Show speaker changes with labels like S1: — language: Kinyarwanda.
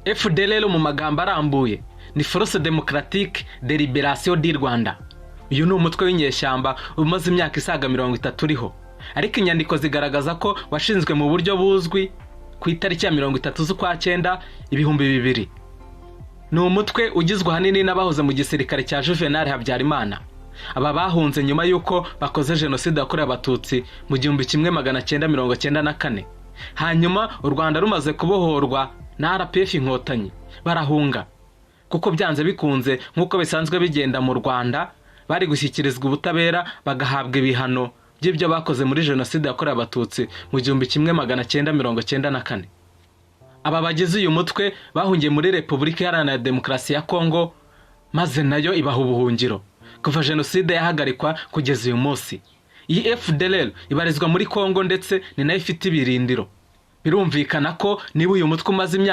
S1: FDLR mu magambo arambuye ni Force Démocratique de Libération du Rwanda. Uyu ni umutwe w'inyeshyamba umaze imyaka isaga 30 uriho, ariko inyandiko zigaragaza ko washinzwe mu buryo buzwi ku itariki ya 30 z'ukwa cyenda 2000. Ni umutwe ugizwe ahanini n'abahoze mu gisirikare cya Juvenal Habyarimana. Aba bahunze nyuma y'uko bakoze Jenoside yakorewe Abatutsi mu 1994, hanyuma u Rwanda rumaze kubohorwa na RPF Inkotanyi barahunga, kuko byanze bikunze, nk'uko bisanzwe bigenda mu Rwanda, bari gushyikirizwa ubutabera bagahabwa ibihano by'ibyo bakoze muri Jenoside yakorewe Abatutsi mu 1994. Aba bagize uyu mutwe bahungiye muri Repubulika Iharanira Demokarasi ya Kongo, maze nayo ibaha ubuhungiro kuva jenoside yahagarikwa kugeza uyu munsi. Iyi FDLR ibarizwa muri Kongo, ndetse ni nayo ifite ibirindiro. Birumvikana ko niba uyu mutwe umaze imyaka